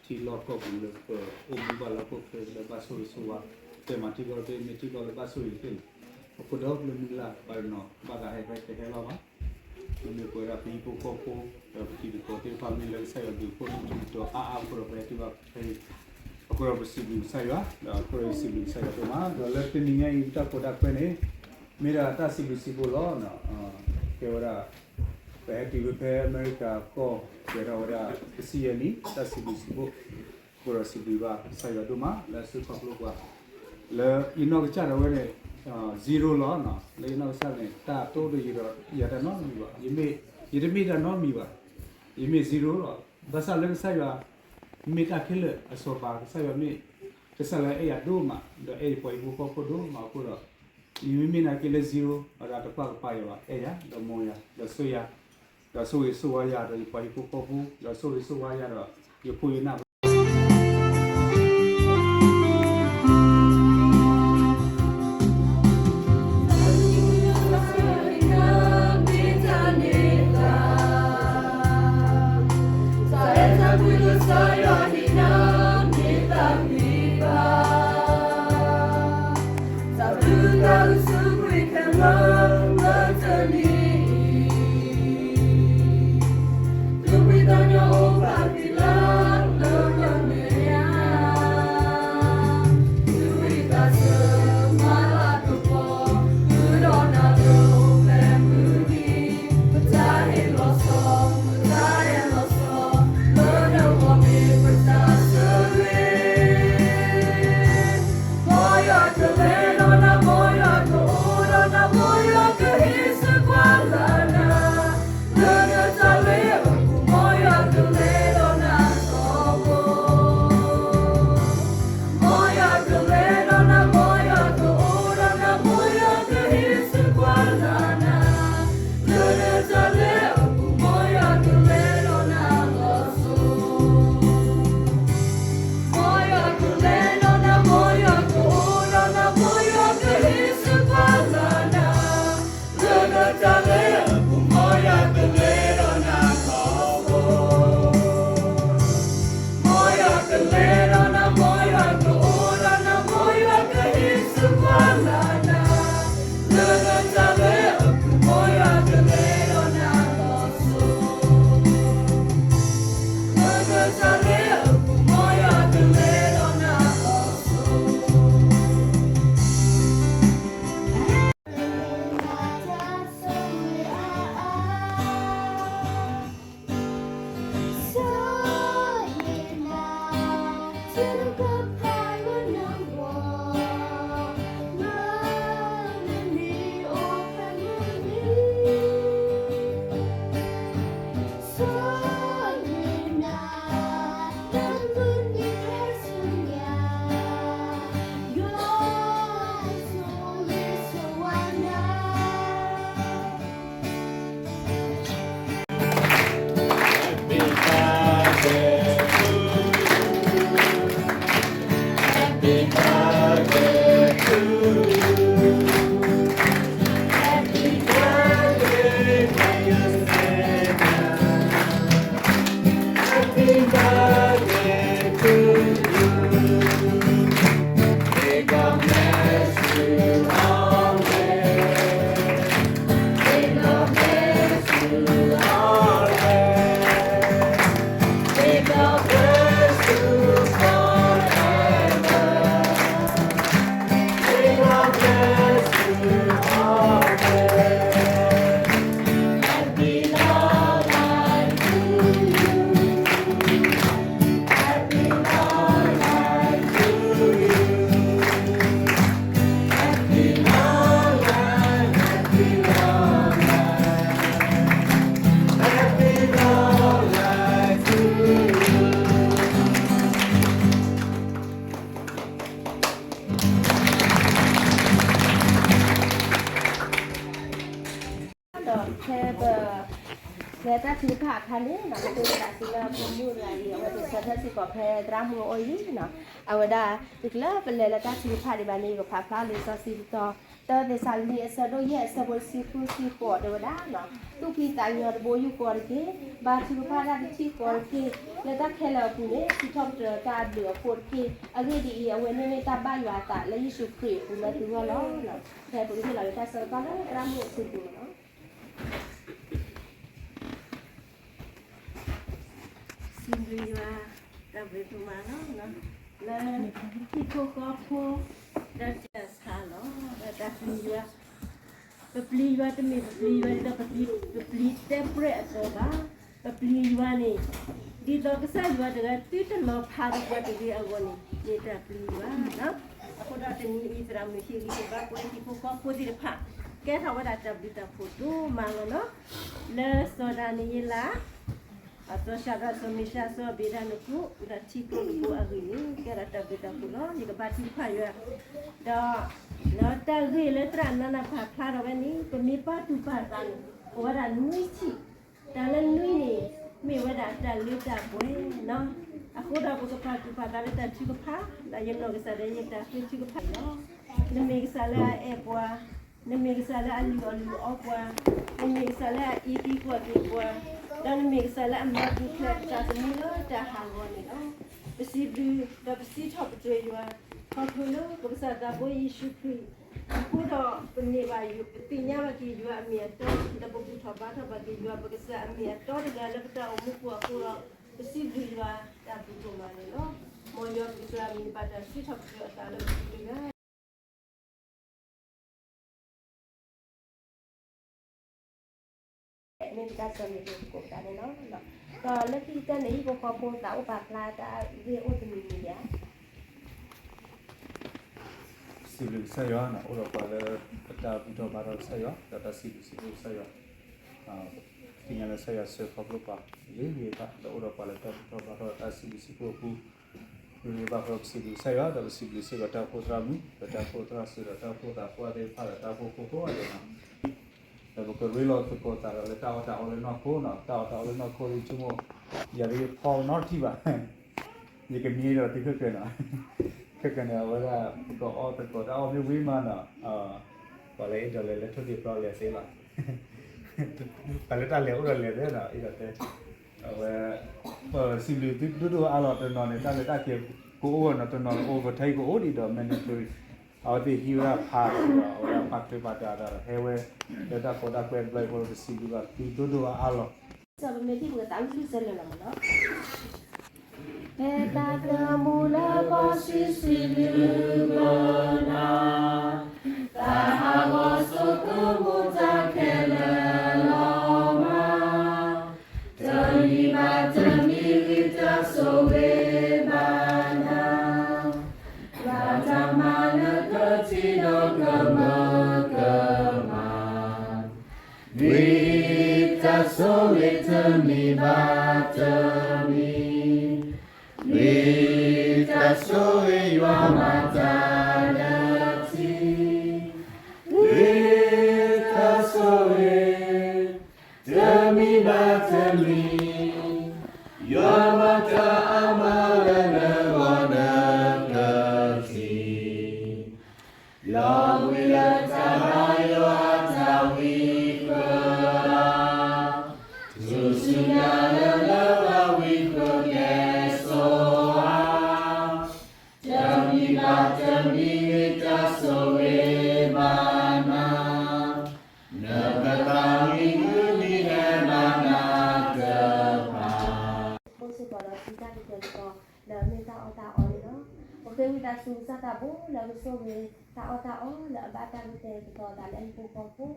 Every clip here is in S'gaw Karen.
ထံလီၢ်ကီၢ်ပူၤလၢပအိၣ်မူဘၣ်လၢဟီၣ်ခိၣ်ချၢလၢဘၣ်ဆိၣ်ဂ့ၤဆိၣ်ဝါ, တဲမၤထံကီၢ်တဘ့ၣ် မ့ၢ်ထံကီၢ်လၢဘၣ်ဆိၣ်ဂ့ၤတဘ့ၣ်န့ၣ်, အဃိဒီးပလၢမုၢ်လၢ်ဘၣ်တနီၤ ဘၣ်သးဟဲဖဲကဟဲလီၤဘၣ်. မ့မ့ၢ်ပဝဲဒၣ်ပဟံၣ်ဖိဃီဖိ ဒီးပတံၤသကိးသ့ၣ်တဖၣ် မ့ၢ်လၢကစၢ်ယွၤဘျုးဖှိၣ်ထူတီၤအါအါအဃိဒီး ပဟဲတုၤဘၣ်ဖဲအံၤ, အဃိဒီးပစံးဘျုးကစၢ်ယွၤ, ဒီးအဃိဒီးယစံးဘျုးကစၢ်ယွၤဒိၣ်မး, ဒီးလၢတနံၤညါအံၤ ပတၢ်ကီတၢ်ခဲန့ၣ် မ့ၢ်ဒၣ်တၢ်စံးဘျုးစံးဖှိၣ်လီၤ. ကဲဝဲဒၣ် ပဟဲတုၤဖဲအမဲရကၤကီၢ် ပှဲၤထီၣ်ဝဲဒၣ်တဆံယဲၢ်နံၣ် တၢ်စံးဘျုးစံးဖှိၣ်, အဃိဒီးစံးဘျုးဘၣ်ကစၢ်ယွၤဒိၣ်မး လၢအစုခီဖျိပှၤ, လၢယနီၢ်ကစၢ်ဒၣ်ဝဲန့ၣ် zero လီၤ. လၢယနီၢ်ကစၢ်န့ၣ် တၢ်တိၢ်ဒီးယၤတၢ်နီတမံၤဘၣ်, ယမ့ၢ်, ယတမ့ၢ်တၢ်နီတမံၤဘၣ်, ယမ့ၢ် zero လီၤ. ဘၣ်ဆၣ်လၢကစၢ်ယွၤ မ့ၢ်တၢ်ခဲလၢာ်အစီၤပၤ, ကစၢ်ယွၤမ့ၢ် ကစၢ်လၢအဲၣ်ယၤဒိၣ်မး ဒီးအဲၣ်ယပှၤဟံၣ်ဖိဃီဖိဒိၣ်မးအဃိဒီး ယမ့မ့ၢ်နာ်က့လၢ zero အဒီးတပှၢ်ကပၤယၤဘၣ်, အဲၣ်ယၤ ဒီးမိၢ်ယၤ ဒီးဆိၣ်ယၤ, ဒီးဆိၣ်ဂ့ၤဆိၣ်ဝါယၤဒီးယပှၤဟံၣ်ဖိဃီဖိ, ဒီးဆိၣ်ဂ့ၤဆိၣ်ဝါယၤဒီးယဖိယနၢ် ဒီးဖဲပ လဲၤတၢ်ထုကဖၣ်အခါန့ၣ် ပကသးစံးလၢဖိမုၣ်တဂၤအံၤ အဝဲသ့ၣ်ဆၢထၢၣ်စ့ၢ်ကီးဖဲသရၣ်မုၣ်အအိၣ်အံၤလီၤ. အဝဲဒၣ် တချုးလၢပလဲၤလၢတၢ်ထုကဖၣ်ဒံးဘၣ်န့ၣ် ယကဖးဖျါလံာ်စီဆှံတီၤ တၢသ့းစၤလနံ အဆၢဒိၣ်ယဲၢ် အဆၢဖိတဆံဃုဆံဃိး တဲဝဲဒၣ်, သူၣ်ဖှံသးညီတဘိယူၢ်ဃီတက့ၢ်. ဘါထုကဖၣ်တၢ်တထံၣ်ဃီတက့ၢ်. လၢတၢ်ခဲလၢာ်အပူၤန့ၣ် စံးထီၣ်ပတြၢၤတၢ်အဘျုးအဖှိၣ်တက့ၢ်. အဂ့ၢ်ဒ်အံၤ, အဝဲန့ၣ်မ့ၢ်တၢ်ဘၣ်ယွၤအသးလၢယ့ၣ်ၡူးခရံာ်အပူၤလၢသုဂီၢ်လီၤ. ဖဲပကဟ့ၣ်လီၤက့ၤတၢ်ဆၢကတီၢ်လၢသရၣ်မုၣ်အစုပူၤလီၤ. စံးဘျုးယွၤ တၢ်ဘျုးဒိၣ်မးလီၤ. လၢဟံၣ်ဖိဃီဖိ ဒီးတၢ်ဆါလီၤ ဒီးတၢ်ပျံၤယွၤ, ပပျံၤယွၤတမ့ၢ်ပပျံၤယွၤဒ်သိးပပျံၤတဲပြဲၣ်အသိးဘၣ်. ပပျံၤယွၤန့ၣ် ဒ်သိးကစၢ်ယွၤတဂၤသုတလီၤဖးသပှၢ်တဂ့ၤအဂီၢ်န့ၣ် မ့ၢ်တၢ်ပျံၤယွၤလီၤ. အဃိဒီးတနံၤအံၤ သရၣ်မုၣ်ဟ့ၣ်ဂံၢ်ဟ့ၣ်ဘါပှၤဟံၣ်ဖိဃီဖိသ့ၣ်တဖၣ် ကဲထီၣ်ဝဲဒၣ်တၢ်ဘျုးတၢ်ဖှိၣ်ဒိၣ်မးလီၤနီၤ. လၢစီၤဒၤနံးယ့လး အစီၤၡၤဒြး စီၤမ့ၡး စီၤအဘ့းနကိၣ် ဒီးထံကျိနကိၣ်အဂ့ၢ်န့ၣ် ကဲထီၣ်တၢ်ဘျုးတၢ်ဖှိၣ်လီၤ. ယကဘါထုကဖၣ်ယွၤ ဒီး ဒီးတၢ်ဂ့ၢ်လၢသရၣ်နၤနၤပာ်ဖျါထီၣ်ဝဲန့ၣ် ပမ့ၢ်ပာ်သူၣ်ပာ်သးန့ၣ် အိၣ်ဝဲဒၣ်နွံထံၣ်, တၢ်လၢနွံန့ၣ် မ့ၢ်ဝဲဒၣ်တၢ်လၢတၢ်ပှဲၤနီၤ. အဃိဒီးပကပာ်သူၣ်ပာ်သးလၢတၢ်ထုကဖၣ် ဒီးယနီၢ်ကစၢ်ဒီးယတၢ်ဃ့ထုကဖၣ်လီၤ. နမ့ၢ်ကစၢ်လၢအအဲၣ်ပှၤ, နမ့ၢ်ကစၢ်လၢအလုၢ်အီၣ်လုၢ်အီပှၤ, နမ့ၢ်ကစၢ်လၢအအ့ၣ်သံကွၢ်က့ၤပှၤ, ဒီးနမ့ၢ်ကစၢ်လၢအမၤပူၤဖျဲးပသးသမူလၢတၢ်ဟးဂီၤန့ၣ်လီၤ. ပစံးဘျုး ဒီးပစံးထီၣ်ပတြၢၤယွၤ ခီဖျိလၢပကစၢ်သးဘိယ့ၣ်ၡူးခရံာ် အဃိဒီးပန့ၢ်ဘၣ် ပသ့ၣ်ညါဘၣ်က့ၤယွၤအမ့ၢ်အတီ ဒီးပဘူၣ်ထီၣ်ဘါထီၣ်ဘၣ်က့ၤယွၤပကစၢ်အမ့ၢ်အတီတဂၤလၢပတၢ်အိၣ်မူပူၤအဃိဒီး ပစံးဘျုးယွၤတၢ်ဘျုးဒိၣ်မးန့ၣ်လီၤ. မ်ယွၤပကစၢ်အမံၤဘၣ်တၢ်စံးထီၣ်ပတြၢၤအသးလၢပပူၤတဂၤ မ့ၢ်ပတၢ်ဆၢဂ့ၤဒိၣ်ကိးပတၢ်န့ၣ်လီၤ. ဒီးလၢခံကတၢၢ်န့ၣ် ဟံၣ်ဖိဃီဖိသးအိၣ်ပာ်ဖျါတၢ်ဂ့ၢ်အိၣ်တမံၤမံၤဒံးဧါ. စံးဘျုးကစၢ်ယွၤနီၤ အိၣ်ဒီးပှၤလၢပတၢ်ဘူၣ်ထီၣ်ဘါထီၣ်ကစၢ်ယွၤ ဒီးတၢ်စံးဘျုးစံးဖှိၣ်ကစၢ်ယွၤ, သ့ၣ်ညါလၢကစၢ်ယွၤစၢၤခီဖျိပှၤ လၢဂ့ၤဘၣ် ဒီးအိၣ်ဒီးပှၤလၢတၢ်ဘူၣ်ထီၣ်ဘါထီၣ်တၢ်စံးဘျုးစံးဖှိၣ်အပူၤ ဂ့ၤဘၣ်ဃီပစံးဘျုးကစၢ်ယွၤ ဒီးပစံးဘျုးစ့ၢ်ကီးတၢ်အိၣ်ဖှိၣ်သရၣ်မုၣ် ဒီးတၢ်အိၣ်ဖှိၣ်သရၣ်စၢၤ ဒီးတၢ်အိၣ်ဖှိၣ်သးပှၢ်သ့ၣ်တဖၣ်ဒီးတၢ်အိၣ်ဖှိၣ်ဖိကိးဂၤဒဲးနီၤ ဒီးပကရ့လိာ်သကိးသးဒီးလၢတၢ်အီၣ်တၢ်အီလၢနီၢ်ခိနီၤ တၢ်အီၣ်တၢ်အီလၢနီၢ်ခိဒ်ဆိကမိၣ် ယၤတဂ့ၤဖီနီတထံၣ်ဘၣ် ယကမံဒီးသုခဲကနံၣ် ခဲကနံၣ် အဝဲဒၣ် ပကအီၣ်သကိးတၢ်အီၣ်မ့ၢ်ဝံၤမးနီၤ ပှၤလၢအဲၣ်ဒိးလဲၤလၢထိၣ်သ့ၣ်ဖျီလဲၤသ့လီၤ ပှၤလၢတၢ်လဲၤအိၣ်ဒီးလဲၤသ့နီၤ အဲၣ်ဒိးတဲ အဝဲ ပစံးဘျုးသုဒိၣ်ဒိၣ်အါလီၤတနီၤန့ၣ် တၢ်လဲၤတၢ်က့ၤကအိၣ်နီၤ တနီၤအိၣ်ကထါအံၤကအိၣ်ဒံးဒီး mandatory အဝဲသ့ၣ်ဟံးဝဲဒၣ်ဖးဒီး အဝဲဒၣ်ဖးချ့ဖးတၢ်တၢ်ဒီး ဟဲဝဲ လၢတၢ်ကီတၢ်ကွဲဘျီအံၤဃိ ပစံးဘျုးဘၣ်သုဒိၣ်ဒိၣ်အါလီၤ စၢ်ပမ့ၢ်ထံၣ်ပကသးဝံၣ်လွံၢ်စၢလၢာ်လီၤမးနီၤ ဖဲတၢ်သးမူလၢကီၢ်ဆံးဆံးလုၢ်ဘၢနၤ, တၢ်ဟးဂီၤစိကမူၤတၢ်ခဲလၢာ်လီၤမး, တမံၤဘၣ်တမံၤဂံၢ်တၢ်ဆိၣ်ဂ့ၤဘၣ်နၤ, ဘၣ်တၢ်မၤလၢကထံၣ်ဒီးကမၢကမၣ် ဂ့ၤတၢ်ဆိၣ်ဂ့ၤတမံၤဘၣ်တမံၤ, ဂ့ၤတၢ်ဆိၣ်ဂ့ၤယွၤမၤတၢ်လၢထံ, ဂ့ၤတၢ်ဆိၣ်ဂ့ၤ တမံၤဘၣ်တမံၤ, ယွၤမၤတၢ်အါမးလၢနဂီၢ်နကထံၣ် လီၤဘှံးလၢတၢ်ဘါယွၤအတၢ်ဝံဃၢၤဧါ, ထူၣ်စုညါလၢလၢပှၤဝံဃၢၤကဲဆိးဧါ, တမံၤဘၣ်တမံၤဂ့ၤတၢ်ဆိၣ်ဂ့ၤဘၣ်နၤ, နကသးဝံၣ်မုၢ်နံၤဟဲဘၣ်နၤတဖၣ် ပဃ့ဝံသးစူၤစၢ်သးဘိလၢအမ့ၢ်တၢ်အီၣ်တၢ်အီလီၤ. ပဃ့ဝံသးစူၤစၢ်သးဘိလၢအကဆိၣ်ဂ့ၤတၢ်အီၣ်တၢ်အီလၢအဘၣ်တၢ်ကတဲာ်ကတီၤသးလၢဟံၣ်ဖိဃီဖိ,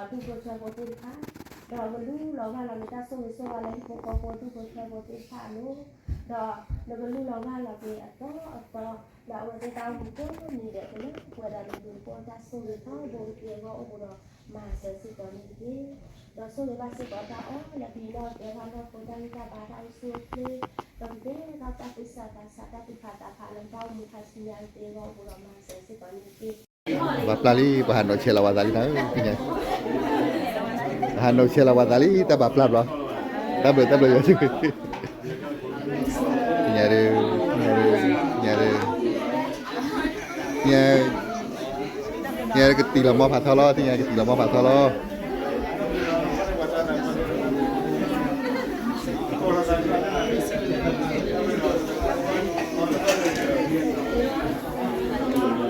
ဒီးဒူၣ်ဖိထၢဖိသ့ၣ်တဖၣ်, ဒီးကလူလီၤဂၢ်လီၤက့ၤတၢ်ဆိၣ်ဂ့ၤဆိၣ်ဝါလၢဟံၣ်ဖိဃီဖိဒူၣ်ဖိထၢဖိသ့ၣ်တဖၣ်အလိၤ, ဒီးနကလူလီၤဂၢ်လီၤက့ၤအသီအသီ, ဒီးအဝဲသ့ၣ်တၢ်အိၣ်မူကိးနံၤဒဲးကလၢပှဲၤဒီးနဘျုးနဖှိၣ်တၢ်ဆိၣ်ဂ့ၤထီဘိကသ့အဂီၢ်အိၣ်ဘူးဒီး မၤစၢၤစ့ၢ်ကီးန့ၣ်တက့ၢ်. ဒီးဆိၣ်ဂ့ၤဘၣ်စ့ၢ်ကီးတၢ်အီၣ်လၢပံၤနီၣ်တဲဝဲနီၢ်ခိတၢ်ဂံၢ်တၢ်ဘါတၢ်အိၣ်ဆူၣ်အိၣ်ချ့, ဒီးကတဲာ်ကတီၤတၢ်သးစၢ်တၢ်သ့ၣ်ဖးသးဖးလၢတၢ်အိၣ်မူခါဆူညါကသ့အဂီၢ်အိၣ်ဘူးဒီးမၤစၢၤစ့ၢ်ကီးန့ၣ်တက့ၢ်. ဘၣ်ပျၢ်လံ ပဟးနီၣ်ဆဲးလီၤဝဲသးလံနၤ, ပဟးနီၣ်ဆဲးလီၤဝဲသးလံ တၢ်ဘၣ်ပျၢ်ဘျီ, တၢ်ဘျုးတၢ်ဘျုးယွၤ, ညါဒုး, ညါဒုး, ညါဒုး, ညါ, ညါဒုး တံၢ်လီၤမီဖးထီလီၤ, သ့ၣ်ညါကတံၢ်လီၤမီဖးထီလီၤ.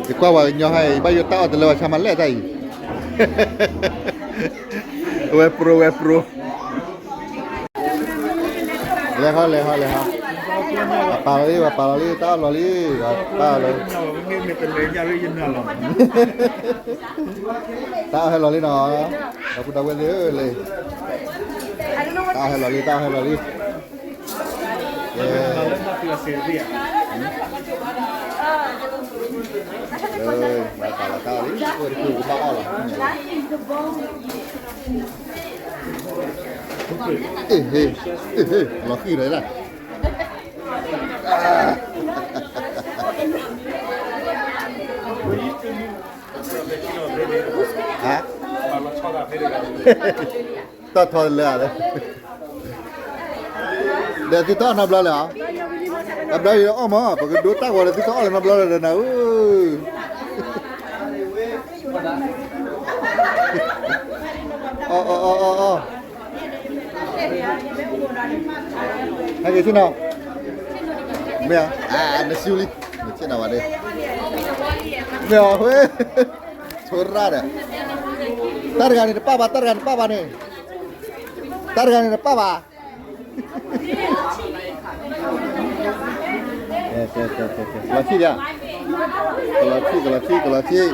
ယကွၢ်ဝဲကညီဟဲအံၤ ဘၣ်ယိၣ်တၢ်အီၣ်တလၢဝဲဆါမးလဲၣ်တၢ်အံၤ, ဝဲပြိဝဲပြိ. လဲၤဟီလဲၤဟီလဲၤဟီ, ပာ်လီၤလံ ပာ်လီၤလံ တၢ်အီၣ်လီၤလံ, ပာ်လီၤ, တၢ်အီၣ်ဟဲလီၤလံနီၤ, ဒီပုၢ်ဒီဝဲၢ်သ့ၣ်ဧၢလဲၣ်, တၢ်အီၣ်ဟဲလီၤလံ တၢ်အီၣ်ဟဲလီၤလံ. ဘၣ်ပာ်လီၤတၢ်အီၣ်လံ အိၣ်တကူကဘၣ်အီၣ်လီၤ. လီၤဃံၤဒီးလၢ, တၢ်ထီလၢ, ဒီးသုတအီၣ်နီတဘျီလဲၣ်, တဘျီအီၣ်မး ပကဒိတၢ်ဂီၤဒီးသုတအီၣ်လၢနီတဘျီလဲၣ်ဒီးနၤဧၢ. အီၣ်အီၣ်အီၣ်အီၣ်အီၣ်, ဟဲက့ၤဆ့ၣ်နီၤ, မ့ၢ်ဧါ, နစုလံ, နဆ့ၣ်နီၤဘၣ်ဒ့, မ့ၢ်ဧါ, ဆိရၣ်ဒီး, တၢ်တဂၤန့ၣ်တပၣ်ဘၣ် တၢ်တဂၤန့ၣ်တပၣ်ဘၣ်န့ၣ်, တၢ်တဂၤန့ၣ်တပၣ်ဘၣ်. ကလီၤဆံၣ်ဒၣ်, ကလီၤဆံၣ် ကလီၤဆံၣ် ကလီၤဆံၣ်,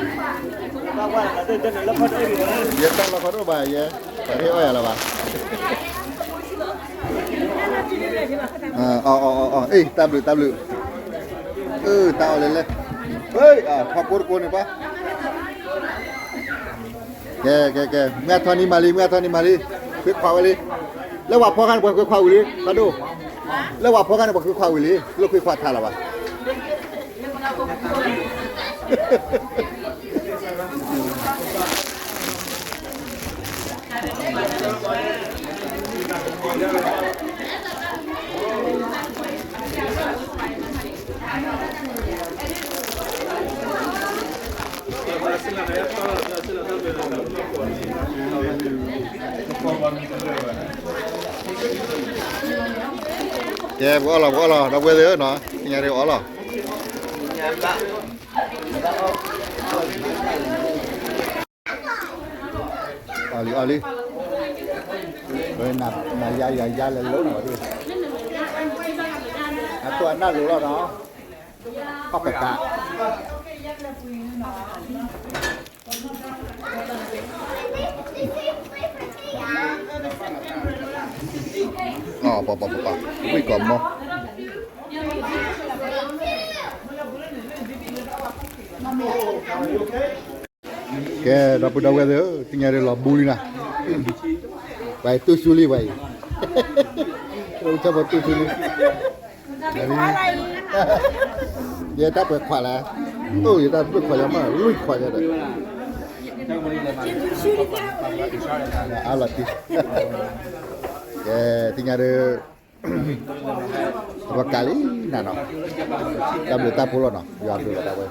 ယဲတၢ်လီၤခီဒိၣ်ဘၣ်ယဲ, ပှၤဟ့ၣ်အီၣ်ယၤလၢၤဘၣ်. အီၣ်အီၣ်အီၣ်အီၣ်, အ့ၣ် တၢ်ဘျုးတၢ်ဘျုး, အၢ တၢ်အီၣ်လဲၣ်လဲၣ်, ထီကိတကိန့ၣ်ပှၤ ကဲ ကဲ ကဲ မ့ၢ်အထီနံၤမၤလံ မ့ၢ်အထီနံၤမၤလံ, ဃ့ခွးဝဲလံ, လၢဝၤဖီခါန့ၣ် ပှၤဃ့ခွးဝံၤလံ ဖးဒိၣ်, လၢဝၤဖီခါန့ၣ် ပှၤဃ့ခွးဝံၤလံ လၢဃ့ခွးထါလၢၤဘၣ်. ကဲ ပကအီၣ်လီၤ ပကအီၣ်လီၤ ဒီပုၢ်ဝဲၢ်သ့ၣ်ဧၢနီၤ, သ့ၣ်ညါဒ်အီၣ်လီၤ. အီၣ်လံ အီၣ်လံ, နၤယါယၤယါလဲၤလိနီၤ, အတိၢ်အနၢ်လိၤလီၤနီၤ, အီၣ်ကကး. ပပပပပ, ဝံၣ်ကီးမီ, ကဲ ဒီပုၢ်ဒီဝဲၢ်သ့ၣ်ဧၢ, သ့ၣ်ညါဒ်လီၤဘူလံနၤ, ပှၤတူၢ်ဆူလံပှၤအံၤ, ဆၢဖိတူၢ်ဆူလံ, ယဲတၢ်ပှဲၤခွးလဲၣ်, အိၣ် ယတၢ်ပှဲၤခွးယၤမး လွံၢ်ခွးယၤဒီး, အါလီၤတံၢ်, ကဲ သ့ၣ်ညါဒ် ပကးလံနၤနီၤ, တၢ်ဘျုးတၢ်ဖှိၣ်လီၤနီၤ, ယွၤဘျုးလီၤတၢ်ဝဲ,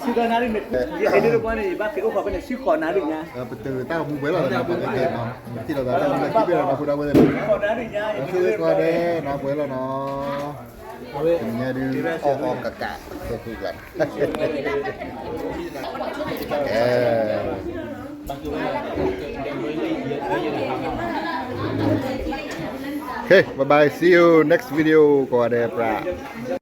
ဆံဃိးနၣ်ရံၣ်န့ၣ် ယဟဲဒ်တဘီန့ၣ် ယဘၣ်ဃ့အိၣ်ဃီဖဲန့ၣ် ဆံဃိးနၣ်ရံၣ်ညါ, ပတုာ်တၢ်မူပှဲၤလီၤနီၤ, ပကကဲနီၤ, ပထံၣ်လိာ်သးတၢ်မူပှဲၤလီၤနီၤ, ပှဲၤလီၤနီၤ, တနံၤညါဒ်အီၣ်အီၣ်ကကး, ကဲ Okay, bye bye, see you next video, ကိးဂၤဒဲးပြး.